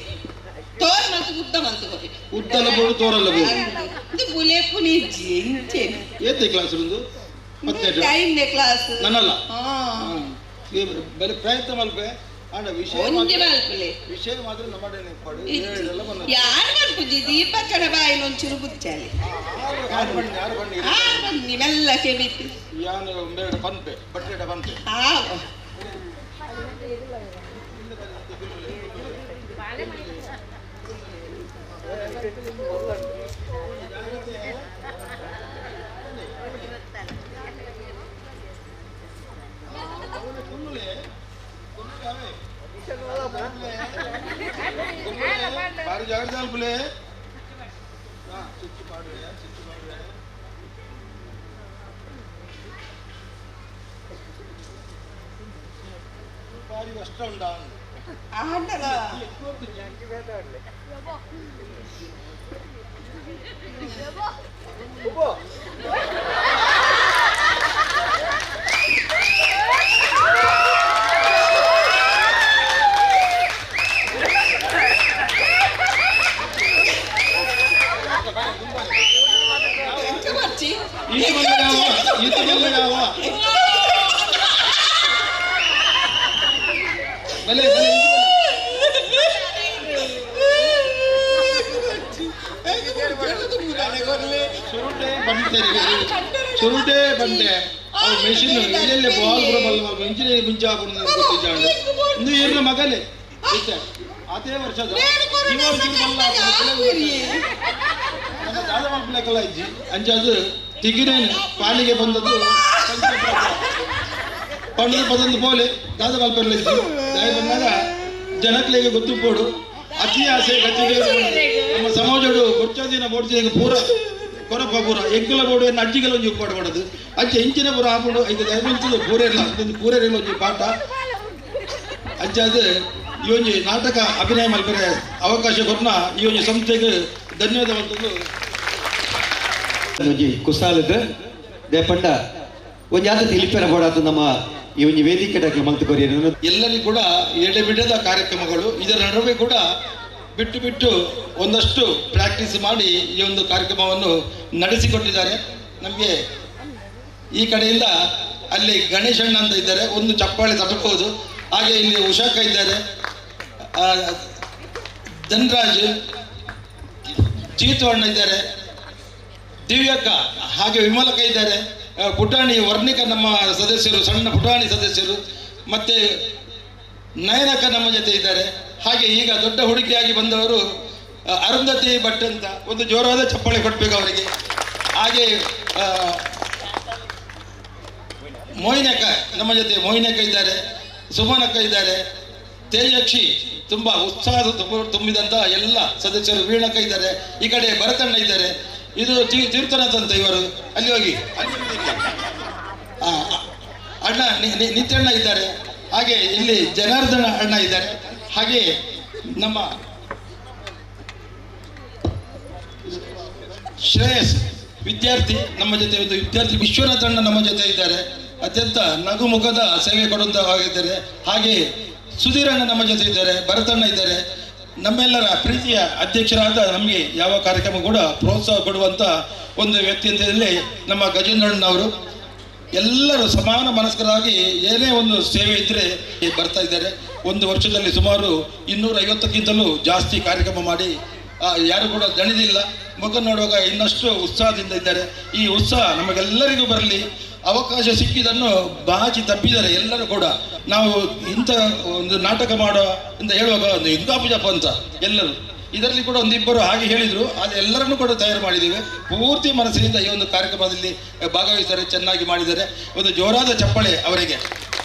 ತೋರ ಮಲ್ತು ಉದ್ದ ಮಲ್ತು ಕೊರ್ಲಿ ಉದ್ದಲ ಬೋಡು ತೋರಲ್ಲ ಬೋಡು ಇದು ಬುಲೆ ಪುನಿಜ್ಜಿ ಇಂಚೆ ಏತೆ ಕ್ಲಾಸ್ ಉಂದು ಮತ್ತೆ ಟೈಮ್ನೆ ಕ್ಲಾಸ್ ನನ್ನಲ್ಲ ಬರೀ ಪ್ರಯತ್ನ ಮಲ್ಪೆ ಆಂಡ ವಿಷಯ ಒಂಜಿ ಮಲ್ಪುಲೆ ವಿಷಯ ಮಾತ್ರ ನಮ್ಮ ಯಾರು ಮಲ್ಪುಜಿ ದೀಪಕ್ಕನ ಬಾಯಿನ ಒಂಚೂರು ಬುಚ್ಚಾಲಿ ಯಾರು ಬನ್ನಿ ಯಾರು ಬನ್ನಿ ಆರು ಬನ್ನಿ ಮೆಲ್ಲ ಕೆಬಿಟ್ಟು ಯಾನು ಬೇಡ ಪನ್ಪೆ ಬಟ್ಟೆಡ ಪನ್ಪೆ ಬಾರಿ ಜಾಗ್ರತೆ ಅಲ್ಪುಲೆ ಚುಚ್ಚು ಪಾಡುವೆ ಚುಚ್ಚು ಪಾಡುವೆ ಬಾರಿ ಕಷ್ಟ ಉಂಟಾ ಆಂಡಲ ಈತ ಬಲ್ಲ ಯಾವ ಬಲೆ ಬಲೆ ಸುರುಟೆ ಬಂಡೆ ಸುರುಟೆ ಬಂಡೆ ಅವು ಮೆಷಿನ್ ಎಲ್ಲೆಲ್ಲಿ ಬಾಲ್ ಕೂಡ ಬಲ್ಲ ಇಂಜಿನಿಯರ್ ಮುಂಚೆ ಹಾಕೊಂಡು ಗೊತ್ತಿದ್ದಾಳೆ ಇಂದು ಇರ್ನ ಮಗಲೇ ಅದೇ ವರ್ಷದ ಇಜ್ಜಿ ಅಂಚಾದ ತಿಗಿರೇನು ಪಾಲಿಗೆ ಬಂದದ್ದು ಪಂಡದ ಪದೊಂದು ಪೋಲೆ ದಾದ ಮಲ್ಪೆರ್ಲ ಇಜ್ಜಿ ದಾಯ ಬಂದಾಗ ಜನಕ್ಲೆಗೆ ಗೊತ್ತು ಪೋಡು ಅತಿ ಆಸೆ ಗತಿಗೆ ನಮ್ಮ ಸಮಾಜಡು ಬೊಚ್ಚದಿನ ಬೋಡ್ಚಿನ ಪೂರ ಕೊರಪ ಪೂರ ಎಂಕಲ ಬೋಡು ಎನ್ನ ಅಜ್ಜಿಗೆಲ್ಲ ಒಂಜಿ ಉಪ್ಪಾಡು ಮಾಡೋದು ಅಜ್ಜಿ ಇಂಚಿನ ಪೂರ ಆಪುಂಡು ಐದು ದಯವಂತದ ಪೂರ ಇಲ್ಲ ಇದೊಂದು ಪೂರ ಇಲ್ಲ ಒಂಜಿ ಪಾಠ ಅಂಚಾದ ಈ ಒಂಜಿ ನಾಟಕ ಅಭಿನಯ ಮಲ್ಪರೆ ಅವಕಾಶ ಕೊರ್ನ ಈ ಒಂಜಿ ಸಂಸ್ಥೆಗೆ ಧನ್ಯವಾದ ಮಲ್ತೊಂದು ಒಂಜಿ ಕುಸಾಲದ ದೇಪಂಡ ಒಂಜಾತ ತಿಳಿಪೆರ ಬೋಡಾತ ನಮ್ಮ ಈ ಒಂಜಿ ವೇದಿಕೆ ಡಾಕ್ಟರ್ ಮಲ್ತು ಕೊರಿಯರು. ಎಲ್ಲರಿಗೂ ಕೂಡ ಎಡೆಬಿಡದ ಕಾರ್ಯಕ್ರಮಗಳು, ಇದರ ನಡುವೆ ಕೂಡ ಬಿಟ್ಟು ಬಿಟ್ಟು ಒಂದಷ್ಟು ಪ್ರಾಕ್ಟೀಸ್ ಮಾಡಿ ಈ ಒಂದು ಕಾರ್ಯಕ್ರಮವನ್ನು ನಡೆಸಿಕೊಟ್ಟಿದ್ದಾರೆ. ನಮಗೆ ಈ ಕಡೆಯಿಂದ ಅಲ್ಲಿ ಗಣೇಶಣ್ಣ ಅಂತ ಇದ್ದಾರೆ, ಒಂದು ಚಪ್ಪಾಳೆ ತಟ್ಟಬಹುದು. ಹಾಗೆ ಇಲ್ಲಿ ಉಷಾಕ ಇದ್ದಾರೆ, ಧನರಾಜ್, ಚೀತು ಅಣ್ಣ ಇದ್ದಾರೆ, ದಿವ್ಯಕ್ಕ, ಹಾಗೆ ವಿಮಲಕ ಇದ್ದಾರೆ, ಪುಟಾಣಿ ವರ್ಣಿಕ ನಮ್ಮ ಸದಸ್ಯರು, ಸಣ್ಣ ಪುಟಾಣಿ ಸದಸ್ಯರು, ಮತ್ತು ನಯನಕ್ಕ ನಮ್ಮ ಜೊತೆ ಇದ್ದಾರೆ. ಹಾಗೆ ಈಗ ದೊಡ್ಡ ಹುಡುಗಿಯಾಗಿ ಬಂದವರು ಅರುಂಧತಿ ಭಟ್ ಅಂತ, ಒಂದು ಜೋರಾದ ಚಪ್ಪಾಳೆ ಕೊಡಬೇಕು ಅವರಿಗೆ. ಹಾಗೆ ಮೋಹಿನಕ್ಕ ನಮ್ಮ ಜೊತೆ, ಮೋಹಿನಕ್ಕ ಇದ್ದಾರೆ, ಸುಮನಕ್ಕ ಇದ್ದಾರೆ, ತೇಜಕ್ಷಿ ತುಂಬ ಉತ್ಸಾಹ ತುಂಬಿದಂಥ ಎಲ್ಲ ಸದಸ್ಯರು, ವೀಣಕ್ಕ ಇದ್ದಾರೆ, ಈ ಕಡೆ ಭರತಣ್ಣ ಇದ್ದಾರೆ, ಇದು ತೀರ್ಥನಾಥ್ ಅಂತ ಇವರು, ಅಲ್ಲಿ ಹೋಗಿ ಅಣ್ಣ ನಿತ್ಯಣ್ಣ ಇದ್ದಾರೆ, ಹಾಗೆ ಇಲ್ಲಿ ಜನಾರ್ದನ ಅಣ್ಣ ಇದ್ದಾರೆ, ಹಾಗೆ ನಮ್ಮ ಶ್ರೇಯಸ್ ವಿದ್ಯಾರ್ಥಿ ನಮ್ಮ ಜೊತೆ, ಒಂದು ವಿದ್ಯಾರ್ಥಿ ವಿಶ್ವನಾಥ್ ಅಣ್ಣ ನಮ್ಮ ಜೊತೆ ಇದ್ದಾರೆ, ಅತ್ಯಂತ ನಗುಮುಖದ ಸೇವೆ ಕೊಡುವಂತವಾಗಿದ್ದಾರೆ. ಹಾಗೆ ಸುಧೀರಣ್ಣ ನಮ್ಮ ಜೊತೆ ಇದ್ದಾರೆ, ಭರತಣ್ಣ ಇದ್ದಾರೆ. ನಮ್ಮೆಲ್ಲರ ಪ್ರೀತಿಯ ಅಧ್ಯಕ್ಷರಾದ ನಮಗೆ ಯಾವ ಕಾರ್ಯಕ್ರಮ ಕೂಡ ಪ್ರೋತ್ಸಾಹ ಕೊಡುವಂಥ ಒಂದು ವ್ಯಕ್ತಿ ಅಂತ ಹೇಳಿ ನಮ್ಮ ಗಜೇಂದ್ರಣ್ಣವರು ಎಲ್ಲರೂ ಸಮಾನ ಮನಸ್ಕರಾಗಿ ಏನೇ ಒಂದು ಸೇವೆ ಇದ್ದರೆ ಬರ್ತಾ ಇದ್ದಾರೆ. ಒಂದು ವರ್ಷದಲ್ಲಿ ಸುಮಾರು 250ಕ್ಕಿಂತಲೂ ಜಾಸ್ತಿ ಕಾರ್ಯಕ್ರಮ ಮಾಡಿ ಯಾರು ಕೂಡ ದಣಿದಿಲ್ಲ. ಮುಖ ನೋಡುವಾಗ ಇನ್ನಷ್ಟು ಉತ್ಸಾಹದಿಂದ ಇದ್ದಾರೆ. ಈ ಉತ್ಸಾಹ ನಮಗೆಲ್ಲರಿಗೂ ಬರಲಿ. ಅವಕಾಶ ಸಿಕ್ಕಿದ್ದನ್ನು ಬಾಚಿ ತಪ್ಪಿದ್ದಾರೆ ಎಲ್ಲರೂ ಕೂಡ. ನಾವು ಇಂಥ ಒಂದು ನಾಟಕ ಮಾಡೋ ಅಂತ ಹೇಳುವಾಗ ಒಂದು ಇಂದಾಪುಜಪ್ಪ ಅಂತ ಎಲ್ಲರೂ ಇದರಲ್ಲಿ ಕೂಡ ಒಂದಿಬ್ಬರು ಹಾಗೆ ಹೇಳಿದರು. ಅದು ಎಲ್ಲರನ್ನೂ ಕೂಡ ತಯಾರು ಮಾಡಿದ್ದೀವಿ. ಪೂರ್ತಿ ಮನಸ್ಸಿನಿಂದ ಈ ಒಂದು ಕಾರ್ಯಕ್ರಮದಲ್ಲಿ ಭಾಗವಹಿಸ್ತಾರೆ, ಚೆನ್ನಾಗಿ ಮಾಡಿದ್ದಾರೆ. ಒಂದು ಜೋರಾದ ಚಪ್ಪಾಳೆ ಅವರಿಗೆ.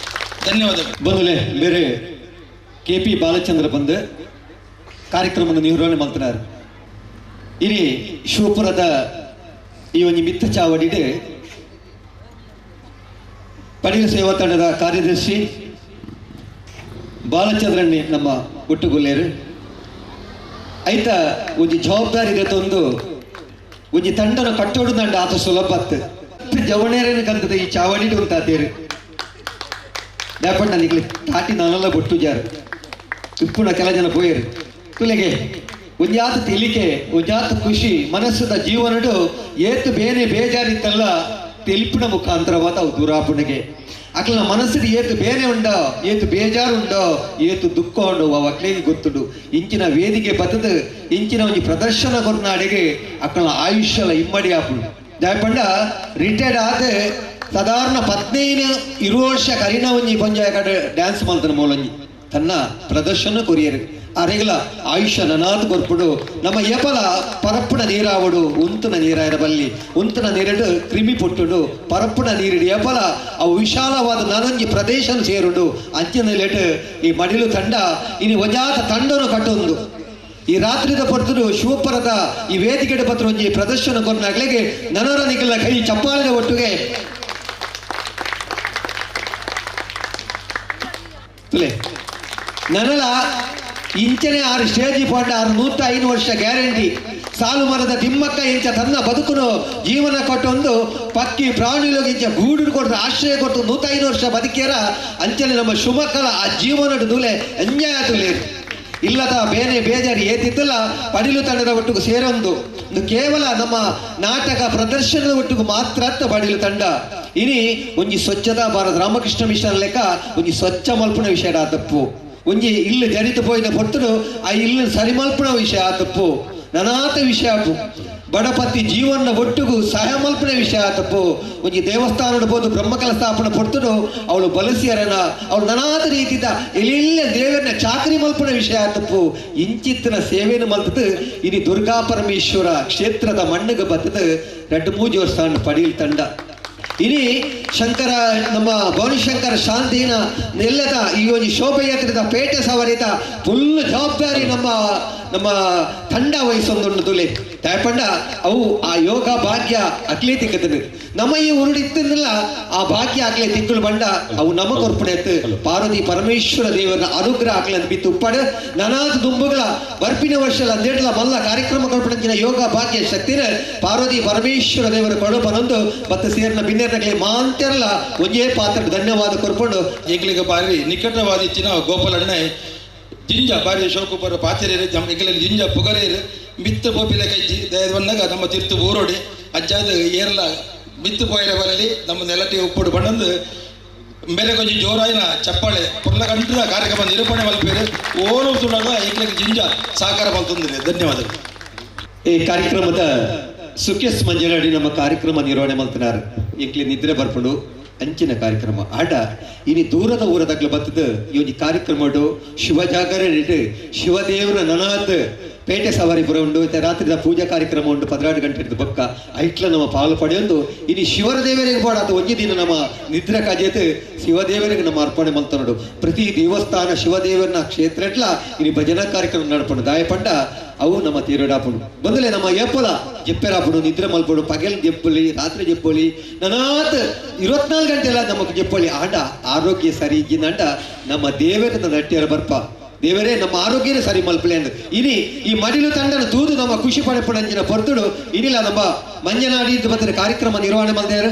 ಧನ್ಯವಾದಗಳು. ಬಂಧುಲೇ, ಬೇರೆ ಕೆ ಪಿ ಬಾಲಚಂದ್ರ ಬಂದು ಕಾರ್ಯಕ್ರಮವನ್ನು ನಿರ್ವಹಣೆ ಮಾಡ್ತಾರೆ. ಇಡೀ ಶಿವಪುರದ ಈ ಒಂದು ಮಿತ್ತ ಚಾವಡಿಡೆ ಪಡಿಲ ಸೇವಾ ತಂಡದ ಕಾರ್ಯದರ್ಶಿ ಬಾಲಚಂದ್ರಣ್ಣಿ ನಮ್ಮ ಒಟ್ಟುಗುಲ್ಲೇರು ಐತ ಒಂಜಿ ಜವಾಬ್ದಾರಿ ತಂದು ಒಂಜಿ ತಂಡನ ಕಟ್ಟೋಡು ದಂಡ ಆತ ಸುಲಭ ಜವಣೇರೇನು ಕಂತದ ಈ ಚಾವಡಿ ಉಂಟಾತೇರು ದಾಪಣ್ಣ ನಿಗ್ಲಿ ತಾಟಿ ನಾನೆಲ್ಲ ಬೊಟ್ಟು ಜಾರು ಇಪ್ಪುನ ಕೆಲ ಜನ ಪೋಯರು ತುಲೆಗೆ ಒಂಜಾತ ತಿಳಿಕೆ ಒಂಜಾತ ಖುಷಿ ಮನಸ್ಸದ ಜೀವನಡು ಏತು ಬೇನೆ ಬೇಜಾರಿತ್ತಲ್ಲ ತೆಲಿಪಿನ ಮುಖಾಂತರವಾದ ಅವು ದೂರಾಪುಣಿಗೆ ಅಕ್ಲ ಮನಸ್ಸಿಗೆ ಏತು ಬೇನೆ ಉಂಡೋ ಏತು ಬೇಜಾರುಂಡೋ ಏತು ದುಃಖ ಉಂಡೋ ಅವು ಅಕ್ಲೇಗೆ ಗೊತ್ತುಂಡು. ಇಂಚಿನ ವೇದಿಕೆ ಬತ್ತದ ಇಂಚಿನ ಒಂಜಿ ಪ್ರದರ್ಶನ ಕೊರ್ನಾಡಿಗೆ ಅಕ್ಕಳ ಆಯುಷ್ಯಲ ಇಮ್ಮಡಿ ಆಪುಂಡು. ದಾಯಪಂಡ ರಿಟೈರ್ಡ್ ಆದ ಸಾಧಾರಣ 15 ವರ್ಷ ಕರಿನ ಒಂಜಿ ಪಂಜಾಯ ಕಡೆ ಡ್ಯಾನ್ಸ್ ಮಾಡ್ತಾನೆ ಮೂಲಂಜಿ ತನ್ನ ಪ್ರದರ್ಶನ ಕೊರಿಯರು ಅರೆಗಲ ಆಯುಷ್ಯ ನನಾತ್ ಕೊರ್ಪುಡು. ನಮ್ಮ ಏಪಲ ಪರಪ್ಪುನ ನೀರಾವಡು ಉಂತುನ ನೀರಾಯರ ಬಲ್ಲಿ ಉಂತುನ ನೀರಡು ಕ್ರಿಮಿ ಪೊಟ್ಟುಡು ಪರಪ್ಪುನ ನೀರಿಡು ಏಪಲ ಅವು ವಿಶಾಲವಾದ ನಾನೊಂಜಿ ಪ್ರದೇಶ ಸೇರುಂಡು. ಅಂಚಿನ ಲೇಟ್ ಈ ಮಡಿಲು ತಂಡ ಇನಿ ಒಂಜಾತ ತಂಡನು ಕಟ್ಟೊಂದು ಈ ರಾತ್ರಿದ ಪೊರ್ತುಡು ಶಿವಪುರದ ಈ ವೇದಿಕೆ ಪತ್ರ ಒಂಜಿ ಪ್ರದರ್ಶನ ಕೊರ್ನಾಗ್ಲಿಗೆ ನನರ ನಿಖಲ ಕೈ ಚಪ್ಪಾಳಿನ ಒಟ್ಟಿಗೆ ತುಲೆ ನನಲ ಇಂಚನೆ ಆರು ಸ್ಟೇಜ್ ಪಾಂಡ 605 ವರ್ಷ ಗ್ಯಾರಂಟಿ. ಸಾಲು ಮರದ ತಿಮ್ಮಕ್ಕ ಇಂಚ ತನ್ನ ಬದುಕುನು ಜೀವನ ಕೊಟ್ಟೊಂದು ಪಕ್ಕಿ ಪ್ರಾಣಿಲೋಗಿ ಇಂಚ ಗೂಡು ಕೊಟ್ಟು ಆಶ್ರಯ ಕೊಟ್ಟು 105 ವರ್ಷ ಬದುಕಿಯರ ಅಂಚನೆ ನಮ್ಮ ಶುಭಕಲ ಆ ಜೀವನಡು ನೂಲೆ ಅನ್ಯಾಯ ತುಲೇರು ಇಲ್ಲದ ಬೇನೆ ಬೇಜಾರು ಏತಿತ್ತಲ್ಲ ಪಡಿಲು ತಂಡದ ಒಟ್ಟಿಗೆ ಸೇರೊಂದು ಕೇವಲ ನಮ್ಮ ನಾಟಕ ಪ್ರದರ್ಶನದ ಒಟ್ಟಿಗೆ ಮಾತ್ರ ಅತ್ತ ಪಡಿಲು ತಂಡ. ಇನಿ ಒಂಜಿ ಸ್ವಚ್ಛತಾ ಭಾರತ ರಾಮಕೃಷ್ಣ ಮಿಷನ್ ಲೆಕ್ಕ ಒಂಜಿ ಸ್ವಚ್ಛ ಮಲ್ಪುನ ವಿಷಯ ತಪ್ಪು ಒಂಜಿ ಇಲ್ಲು ಜರಿತು ಪೋಯಿನ ಪೊರ್ತುಡು ಆ ಇಲ್ಲು ಸರಿಮಲ್ಪುನ ವಿಷಯ ತಪ್ಪು ನನಾತ ವಿಷಯ. ಬಡಪತ್ತಿ ಜೀವನ ಒಟ್ಟುಗು ಸಹಮಲ್ಪನೆ ವಿಷಯ ತಪ್ಪು ಒಂಜಿ ದೇವಸ್ಥಾನದ ಬೋದು ಬ್ರಹ್ಮಕಲ ಸ್ಥಾಪನೆ ಪೊರ್ತುಡು ಅವಳು ಬಲಸಿಯರನ ಅವಳು ನನಾದ ರೀತಿದ ಎಲ್ಲಿಲ್ಲ ದೇವರನ್ನ ಚಾಕರಿ ಮಲ್ಪನ ವಿಷಯ ತಪ್ಪು ಇಂಚಿತ್ತಿನ ಸೇವೆಯನ್ನು ಮಲ್ತದು ಇನಿ ದುರ್ಗಾ ಪರಮೇಶ್ವರ ಕ್ಷೇತ್ರದ ಮಣ್ಣಿಗೆ ಬತ್ತದು ರಡ್ಡು ಮೂಜಿ ವರ್ಷ ಪಡೀಲ್ ತಂಡ. ಇನಿ ಶಂಕರ ನಮ್ಮ ಭವನಿಶಂಕರ ಶಾಂತಿನ ನೆಲ್ಲದ ಈ ಒಂಜಿ ಶೋಭಯಾತ್ರೆದ ಪೇಟೆ ಸವಾರಿದ ಫುಲ್ ಜವಾಬ್ದಾರಿ ನಮ್ಮ ನಮ್ಮ ತಂಡ ವಹಿಸೊಂದುಂಡು ತುಲೆ ದಾಯಪಂಡ ಅವು ಆ ಯೋಗ ಭಾಗ್ಯ ಅಕ್ಲೇ ತಿಕ್ಕುತ್ತದೆ. ನಮ್ಮ ಈ ಉರುಡಿತ್ತಿಂದಲ್ಲ ಆ ಭಾಗ್ಯ ಆಗ್ಲೇ ತಿಂಗಳು ಬಂಡ ಅವು ನಮ್ಮ ಕೊರ್ಪಣೆ ಪಾರ್ವತಿ ಪರಮೇಶ್ವರ ದೇವರ ಅನುಗ್ರಹ ಆಗ್ಲಿ ಅಂತ ಬಿತ್ತು ಉಪ್ಪಾಡು ನನಾದ ದುಂಬುಗಳ ಬರ್ಪಿನ ವರ್ಷಲ ಅಂದೇಡ್ಲ ಮಲ್ಲ ಕಾರ್ಯಕ್ರಮ ಕೊರ್ಪಣಂಚಿನ ಯೋಗ ಭಾಗ್ಯ ಶಕ್ತಿನ ಪಾರ್ವತಿ ಪರಮೇಶ್ವರ ದೇವರ ಕೊಡಪನೊಂದು ಮತ್ತು ಸೇರಿನ ಬಿನ್ನೆರ್ನಗಲಿ ಮಾಂತೆರಲ ಒಂಜೇ ಪಾತ್ರ ಧನ್ಯವಾದ ಕೊರ್ಪಂಡು. ಎಂಕ್ಲಿಗೆ ಬಾರಿ ನಿಕಟವಾದ ಇಚ್ಚಿನ ಗೋಪಾಲಣ್ಣೆ ಜಿಂಜ ಬಾರಿ ಶೋಕುಪರ ಪಾಚರೇರು ಎಂಕಲೆ ಜಿಂಜ ಪುಗರೇರು ಮಿತ್ತು ಪೋಪಿಲ ಕಜ್ಜಿ ದಯದ ಬಂದಾಗ ನಮ್ಮ ತಿರ್ತು ಊರೋಡಿ ಅಜ್ಜಾದ ಏರ್ಲ ಮಿತ್ತು ಪೋಯಿರ ಬರಲಿ ನಮ್ಮ ನೆಲಟಿ ಉಪ್ಪುಡು ಬಂಡಂದು ಮೇರೆ ಕೊಂಚ ಜೋರಾಯಿನ ಚಪ್ಪಾಳೆ ಪುರ್ಲ ಕಂಟ್ರ ಕಾರ್ಯಕ್ರಮ ನಿರೂಪಣೆ ಮಲ್ಪೇರು ಓರು ಸುಡಾಗ ಎಂಕ್ಲೆಗೆ ಜಿಂಜ ಸಹಕಾರ ಮಲ್ತಂದ್ರೆ. ಧನ್ಯವಾದಗಳು. ಈ ಕಾರ್ಯಕ್ರಮದ ಸುಖೇಶ್ ಮಂಜನಡಿ ನಮ್ಮ ಕಾರ್ಯಕ್ರಮ ನಿರ್ವಹಣೆ ಮಲ್ತನಾರು ಎಂಕ್ಲೆ ನಿದ್ರೆ ಬರ್ಪುಂಡು ಅಂಚಿನ ಕಾರ್ಯಕ್ರಮ ಆಡ ಇನಿ ದೂರದ ಊರದಾಗ್ಲ ಬತ್ತದ ಈ ಒಂಜಿ ಕಾರ್ಯಕ್ರಮ ಶಿವಜಾಗರಣೆ ಶಿವದೇವರ ನನಾತ್ ಪೇಟೆ ಸವಾರಿ ಪುರ ಉಂಡು ಇತ್ತೆ ರಾತ್ರಿದ ಪೂಜಾ ಕಾರ್ಯಕ್ರಮ ಉಂಡು 12 ಗಂಟೆ ಬೊಕ್ಕ ಐಟ್ಲ ನಮ್ಮ ಪಾಲು ಪಡೆಯೊಂದು ಇನಿ ಶಿವರ ದೇವರಿಗೆ ಬೋಡ ಅದು ಒಂಜಿ ದಿನ ನಮ್ಮ ನಿದ್ರೆ ಕಾಜೇತ್ ಶಿವದೇವರಿಗೆ ನಮ್ಮ ಅರ್ಪಣೆ ಮಲ್ತನೋಡು. ಪ್ರತಿ ದೇವಸ್ಥಾನ ಶಿವದೇವರನ ಕ್ಷೇತ್ರ ಎಟ್ಲ ಇನಿ ಭಜನಾ ಕಾರ್ಯಕ್ರಮ ನಡ್ಪಂಡು ದಾಯಪಂಡ ಅವು ನಮ್ಮ ತೀರಡಾಪುಡು ಬಂದಲೇ ನಮ್ಮ ಏಪಲ ಜೆಪ್ಪೆರಾಪುಡು ನಿದ್ರೆ ಮಲ್ಪಡು ಪಗೆಲ್ ಜೆಪ್ಪಲಿ ರಾತ್ರಿ ಜೆಪ್ಪೊಲಿ ನನಾತ್ 24 ಗಂಟೆ ಎಲ್ಲ ನಮಗೆ ಜೆಪ್ಪೊಲಿ ಆಂಡ ಆರೋಗ್ಯ ಸರಿ ಇಜ್ಜಿನಂಡ ನಮ್ಮ ದೇವರನ್ನ ನಟ್ಟಿಯರ ಬರ್ಪ ದೇವರೇ ನಮ್ಮ ಆರೋಗ್ಯನೇ ಸರಿ ಮಲ್ಪಲೆ ಅಂದ್ ಇನಿ ಈ ಮಡಿಲು ತಂಡನ ತೂದು ನಮ್ಮ ಖುಷಿ ಪಡೆಪಡಂಜಿನ ಪೊರ್ತುಡು ಇನಿಲ್ಲ ನಮ್ಮ ಮಂಜನಾಡಿ ಮತ್ತೆ ಕಾರ್ಯಕ್ರಮ ನಿರ್ವಹಣೆ ಮಲ್ದೇರು.